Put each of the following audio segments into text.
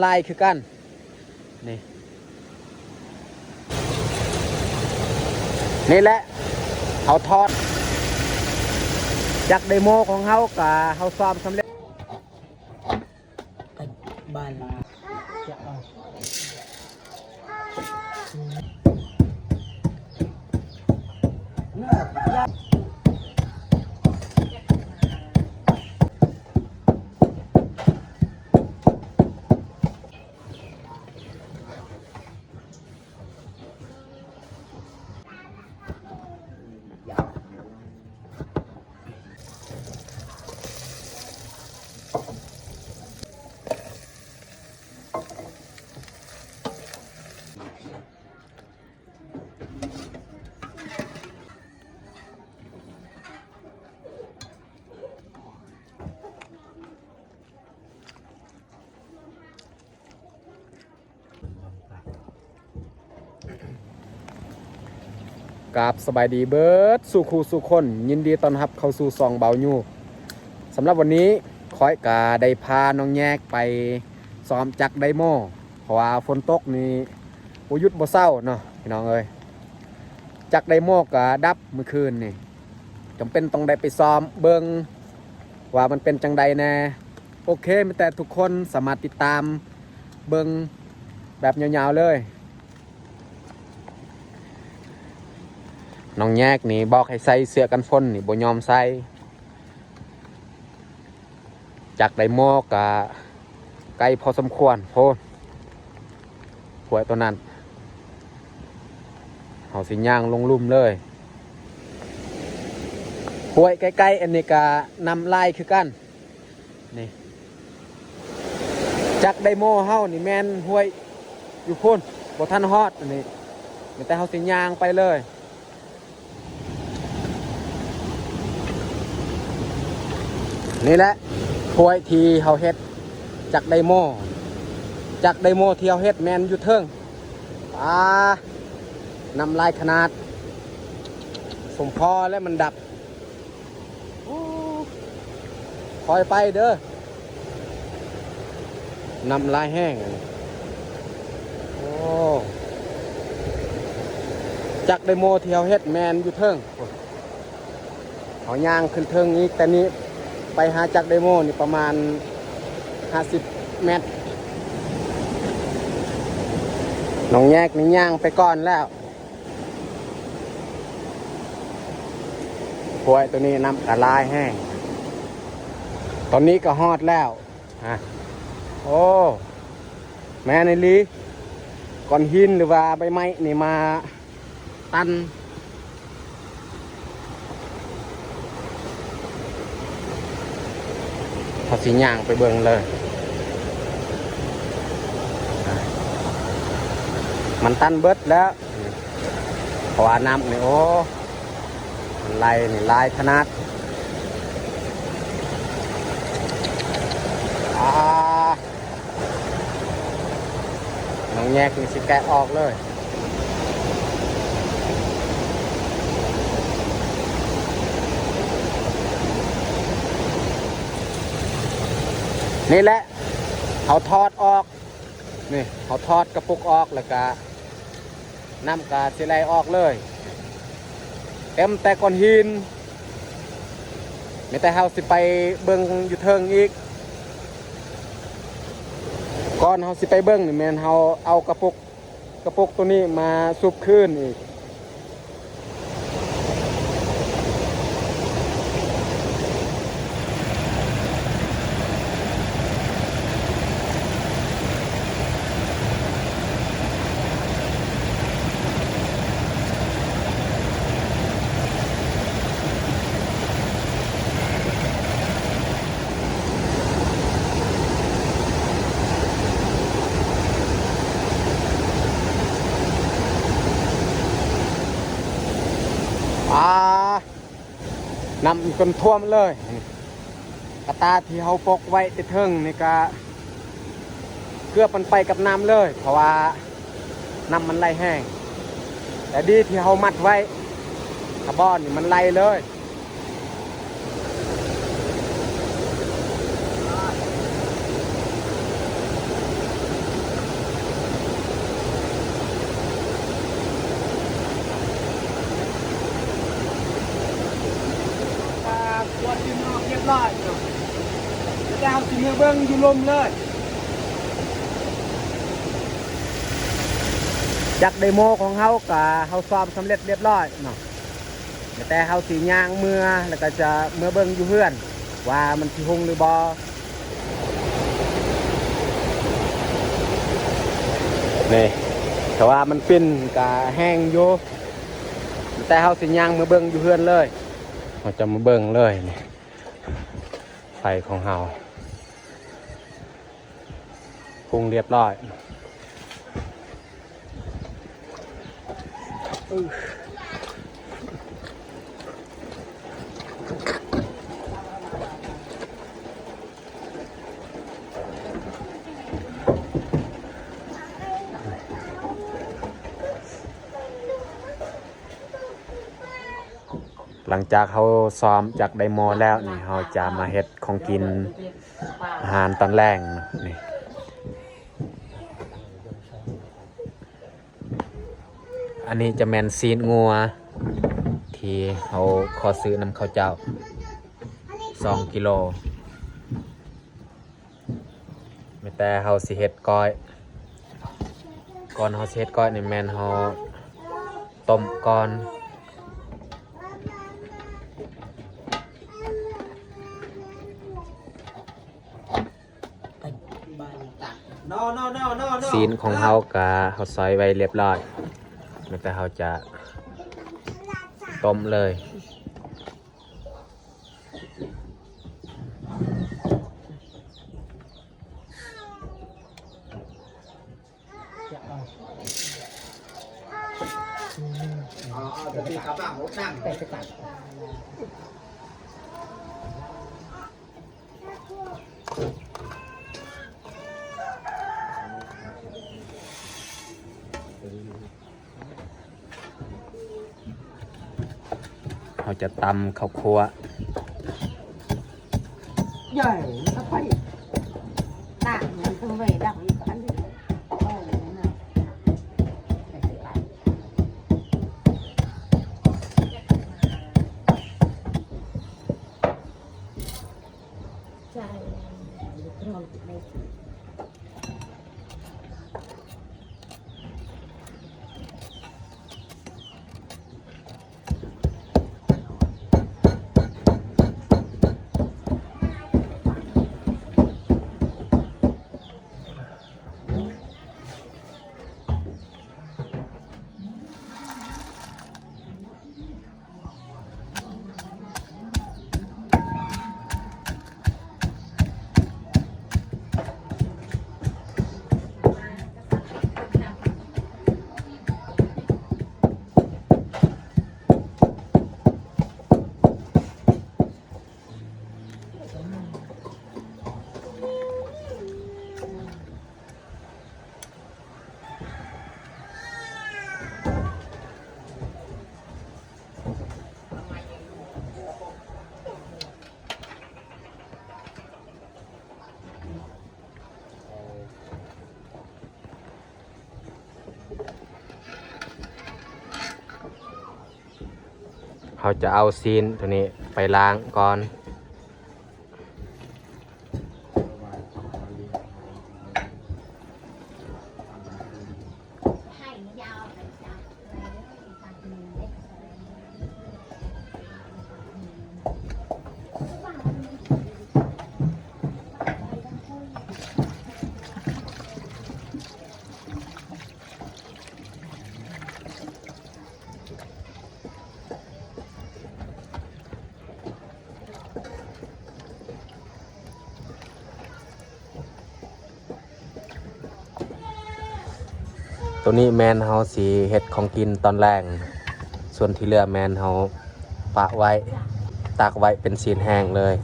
ລາຍຄືກັນ ນີ້ ນີ້ແຫຼະ ເຮົາຖອດຈັກໄດໂມຂອງເຮົາ ກະເຮົາຊ້ອມສຳເລັດ. ບ້ານ ກາບສະບາຍດີເບິດສູ່ຄູ່ສູ່ຄົນ, ຍິນດີຕ້ອນຮັບເຂົ້າສູ່ຊ່ອງເບົາຢູ. ສຳລັບວັນນີ້ຂ້ອຍກະໄດ້ພານ້ອງແຍກໄປຊ້ອມຈັກໄດໂມ ເພາະວ່າຝົນຕົກນີ້ບໍ່ຢຸດບໍ່ເຊົາເນາະພີ່ນ້ອງເອີຍ. ຈັກໄດໂມກະດັບມື້ຄືນນີ້ ຈຳເປັນຕ້ອງໄດ້ໄປຊ້ອມເບິ່ງວ່າມັນເປັນຈັ່ງໃດແດ່. ໂອເຄ ມີແຕ່ທຸກຄົນສາມາດຕິດຕາມເບິ່ງແບບຍາວໆເລີຍ. ນ້ອງແຍກນີ້ບອກໃຫ້ໃສ່ເສື້ອກັນຝົນນີ້ບໍ່ຍອມໃສ່. ຈັກໄດໂມກະໄກພໍສົມຄວນໂພດ ຫ້ວຍໂຕນັ້ນ. ເຮົາຊິຍ່າງລົງລຸ່ມເລີຍ. ຫ້ວຍໃກ້ໆອັນນີ້ກະນ້ຳລາຍຄືກັນ. ນີ້ ຈັກໄດໂມເຮົານີ້ແມ່ນຫ້ວຍຢູ່ພຸ້ນ ບໍ່ທັນຮອດອັນນີ້ ມີແຕ່ເຮົາຊິຍ່າງໄປເລີຍ. ນີ້ແຫຼະ ຫ້ວຍທີ່ເຮົາເຮັດຈັກໄດໂມ ຈັກໄດໂມທີ່ເຮົາເຮັດແມ່ນຢູ່ເທິງ. ປາ ນ້ຳລາຍຂະໜາດ ສົມພໍແລ້ວມັນດັບ. ໂອ້ ຄ່ອຍໄປເດີ ນ້ຳລາຍແຮງ. ໂອ້ ຈັກໄດໂມທີ່ເຮົາເຮັດແມ່ນຢູ່ເທິງ. ເຮົາຍ່າງຂຶ້ນເທິງອີກ ແຕ່ນີ້ໄປຫາຈັກໄດໂມນີ້ປະມານຫ້າສິບແມັດ. ນ້ອງແຍກນີ້ຍ່າງໄປກ່ອນແລ້ວ. ຫ້ວຍໂຕນີ້ນ້ຳກະລາຍແຮງ. ຕອນນີ້ກະຮອດແລ້ວ. ຮະ ໂອ້ ແມ່ນອີ່ຫຼີ ກ້ອນຫີນ ຫຼືວ່າໃບໄມ້ນີ້ມາຕັນ. ເຮົາຊິຍ່າງໄປເບິ່ງເລີຍ. ມັນຕັນເບິດແລ້ວ ເພາະວ່ານ້ຳນີ້ ໂອ້ ມັນໄຫຼນີ້ຫຼາຍຂະໜາດ. ອາ ນ້ອງແຍກນີ້ຊິແກະອອກເລີຍ. ນີ້ແຫຼະ ເຮົາຖອດອອກ ນີ້ ເຮົາຖອດກະປຸກອອກ ແລ້ວກະນ້ຳກະຊິໄຫຼອອກເລີຍ ເຕັມແຕ່ກ້ອນຫີນ. ມີແຕ່ເຮົາຊິໄປເບິ່ງຢູ່ເທິງອີກ. ກ່ອນເຮົາຊິໄປເບິ່ງນີ້ ແມ່ນເຮົາເອົາກະປຸກ ກະປຸກໂຕນີ້ມາຊຸບຄືນອີກ. ອາ ນ້ຳຈົນຖ້ວມເລີຍ. ກະຕ່າທີ່ເຮົາປົກໄວ້ແຕ່ເທິງນີ້ກະເກືອບມັນໄປກັບນ້ຳເລີຍ ເພາະວ່ານ້ຳມັນໄຫຼແຮງ. ແຕ່ດີທີ່ເຮົາມັດໄວ້ ກະບ່ອນນີ້ມັນໄຫຼເລີຍ. ເບິ່ງຢູ່ລຸ່ມເລີຍ. ຈັກໄດໂມຂອງເຮົາກະເຮົາຊ້ອມສຳເລັດລຽບຮ້ອຍເນາະ, ແຕ່ເຮົາຊິຍ່າງເມືອ ແລ້ວກະຈະເມືອເບິ່ງຢູ່ເຮືອນວ່າມັນຊິຮຸ່ງຫຼືບໍ່. ນີ້ ຖ້າວ່າມັນປິ່ນກະແຮງຢູ່, ແຕ່ເຮົາຊິຍ່າງເມືອເບິ່ງຢູ່ເຮືອນເລີຍ. ເຮົາຈະມາເບິ່ງເລີຍນີ້ ໄຟຂອງເຮົາຮຸ່ງລຽບຮ້ອຍ. ຫຼັງຈາກເຮົາຊ້ອມຈັກໄດໂມແລ້ວນີ້ ເຮົາຈະມາເຮັດຂອງກິນອາຫານຕອນແລງນີ້. ອັນນີ້ຈະແມ່ນຊີ້ນງົວທີ່ເຮົາຂໍຊື້ນຳເຂົາເຈົ້າສອງກິໂລ. ມີແຕ່ເຮົາຊິເຮັດກ້ອຍ. ກ່ອນເຮົາຊິເຮັດກ້ອຍນີ້ແມ່ນເຮົາຕົ້ມກ່ອນ. ຊີ້ນຂອງເຮົາກະເຮົາຊອຍໄວ້ລຽບຮ້ອຍ, ມີແຕ່ເຮົາຈະຕົ້ມເລີຍ. ເຮົາຈະຕຳເຂົ້າຂົ້ວ. ໃຫຍ່ມັນກໍໄປຕາກມັນເຖິງໄວ້ດັບອີກອັນນີ້. ເຮົາຈະເອົາຊີ້ນໂຕນີ້ໄປລ້າງກ່ອນ. ໂຕນີ້ແມ່ນເຮົາຊິເຮັດຂອງກິນຕອນແລງ, ສ່ວນທີ່ເຫຼືອແມ່ນເຮົາປະໄວ້, ຕາກໄວ້ເປັນຊີ້ນແຫ້ງເລີຍ.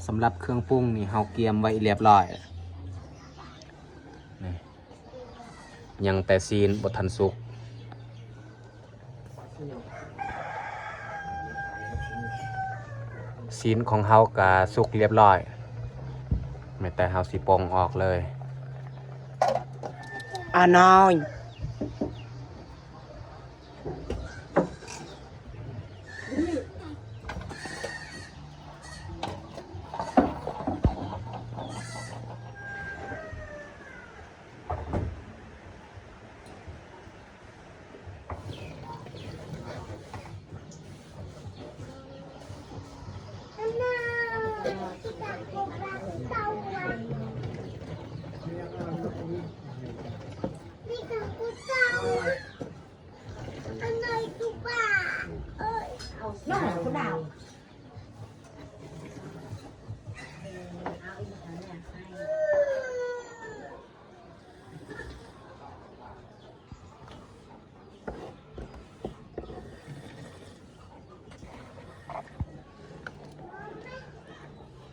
ສຳລັບເຄື່ອງປຸງນີ້ ເຮົາກຽມໄວ້ລຽບລ້ອຍ ນີ້ ຍັງແຕ່ຊີ້ນບໍ່ທັນສຸກ. ຊີ້ນຂອງເຮົາກະສຸກລຽບລ້ອຍ ແມ່ນແຕ່ເຮົາຊິປົ່ງອອກເລີຍ ອານ້ອຍ.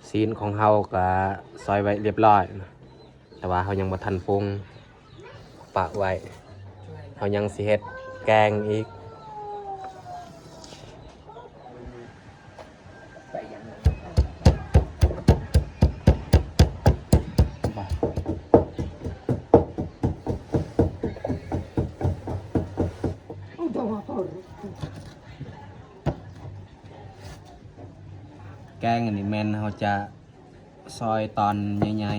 ຊີ້ນຂອງເຮົາກະຊອຍໄວ້ລຽບລ້ອຍ ແຕ່ວ່າເຮົາຍັງບໍ່ທັນປຸງ ປະໄວ້ ເຮົາຍັງຊິເຮັດແກງອີກ. ແກງອັນນີ້ແມ່ນເຮົາຈະ ຊອຍຕອນໃຫຍ່ໆ.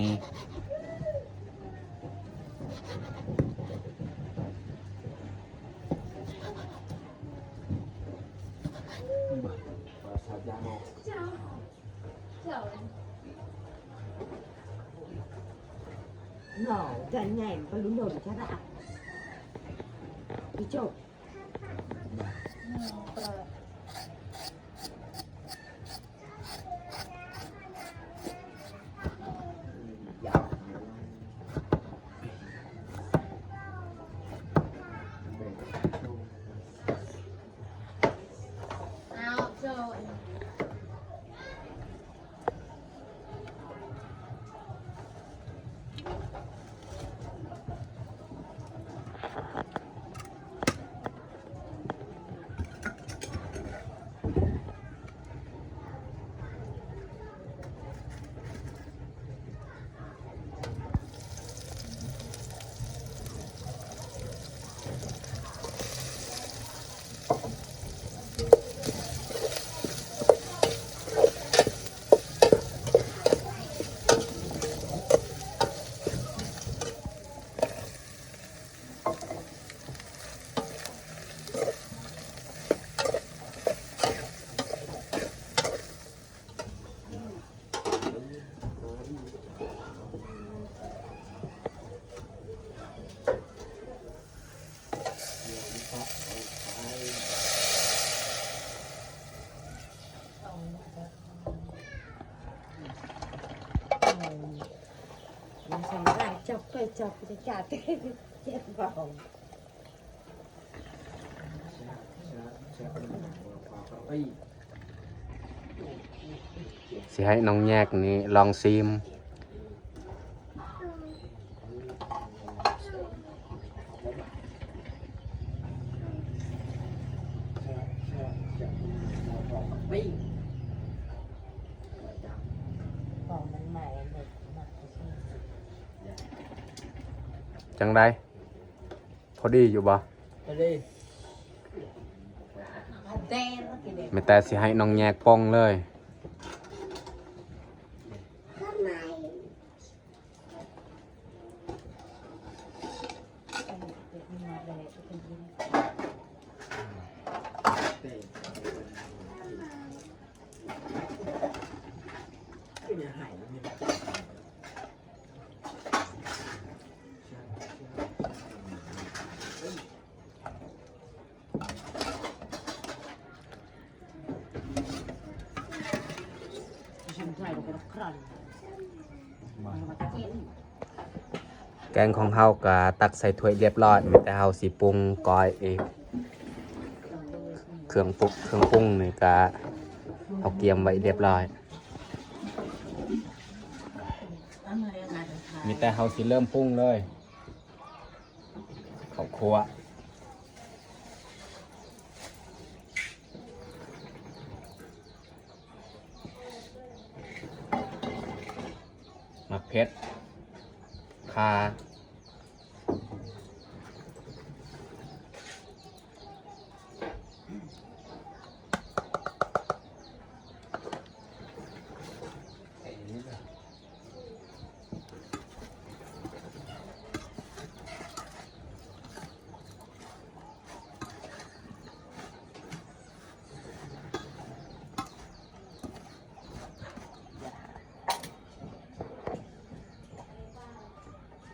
ຊິໃຫ້ນ້ອງແຍກນີ້ລອງຊີມ. ຈັ່ງໃດ? ພໍດີຢູ່ບໍ່? ພໍດີ. ແມ່ນແຕ່ຊິໃຫ້ນ້ອງແຍກປ່ອງເລີຍ. ເ ແກງຂອງເຮົາກະຕັກໃສ່ຖ້ວຍລຽບຮ້ອຍ ມີແຕ່ເຮົາຊິປຸງກ້ອຍເອງ ເຄື່ອງປຸງ ເຄື່ອງປຸງນີ້ກະເຮົາກຽມໄວ້ລຽບຮ້ອຍ ມີແຕ່ເຮົາຊິເລີ່ມປຸງເລີຍ ເຂົ້າຂົ້ວ ໝາກເຜັດ ຂ່າ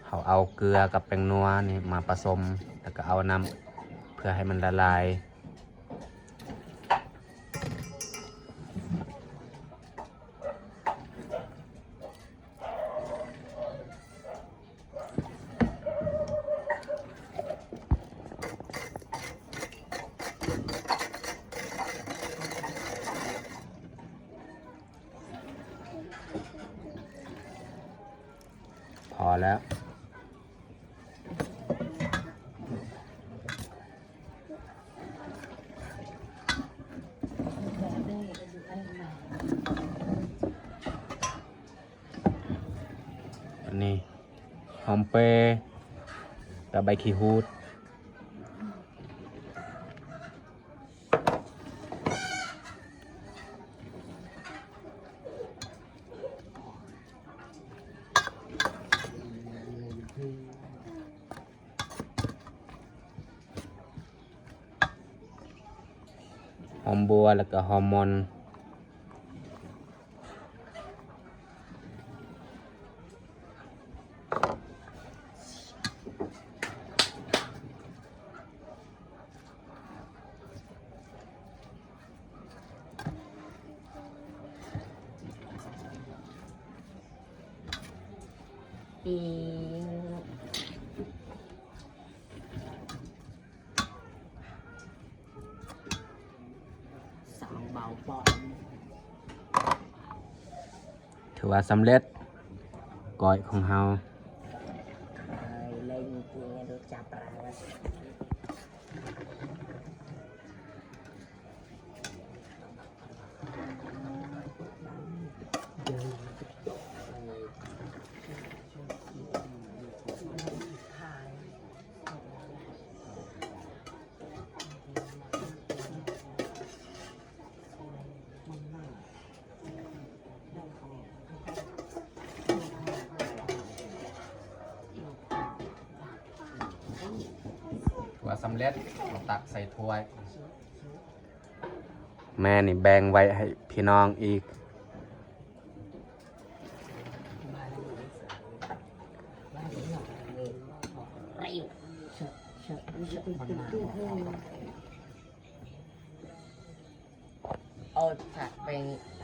ເຮົາເອົາເກືອກັບແປ້ງນົວນີ້ມາປະສົມ ແລ້ວກໍເອົານ້ຳເພື່ອໃຫ້ມັນລະລາຍ. ພໍແລ້ວ. ອັນນີ້ຫອມເປ ແລ້ວໃບຂີ້ຫູດ. ຫອມບົວ ແລ້ວກໍຫອມມ່ອນ. ຖືວ່າສຳເລັດ ກ້ອຍຂອງເຮົາ. ຖືວ່າສຳເລັດ ເອົາຕັກໃສ່ຖ້ວຍ. ແມ່ນີ້ແບ່ງໄວ້ໃຫ້ພີ່ນ້ອງອີກ.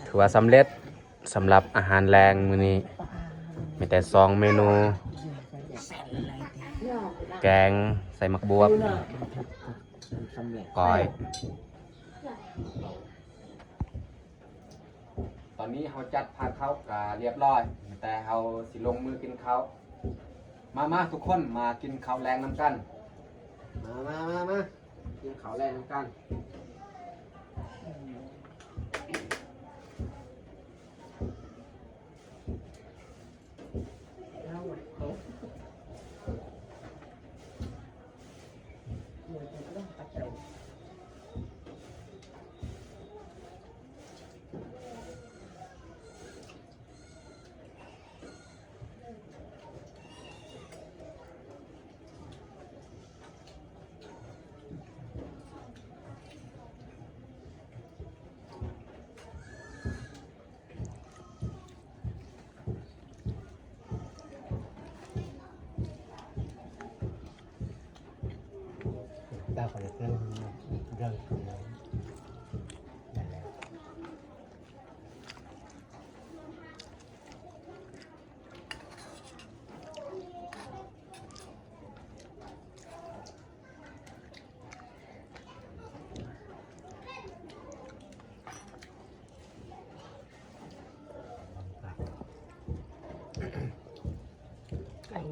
ຖືວ່າສຳເລັດສຳລັບອາຫານແລງມື້ນີ້ ມີແຕ່ສອງເມນູ ແກງໃສ່ໝາກບວບ ກ້ອຍ. ຕອນນີ້ເຮົາຈັດພາເຂົ້າກະລຽບຮ້ອຍ ແຕ່ເຮົາຊິລົງມືກິນເຂົ້າ. ມາ ມາ ທຸກຄົນ ມາກິນເຂົ້າແລງນຳກັນ. ມາ ມາ ມາ ມາ ກິນເຂົ້າແລງນຳກັນ.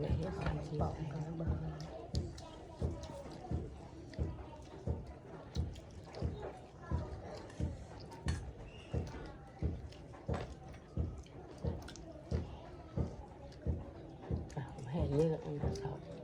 ເຮັດຕາມທີ່ ເປົ່າ ໃສ່ ເບິ່ງ ອ່ະ ແຫ້ງເຍອະ ເຂົ້າ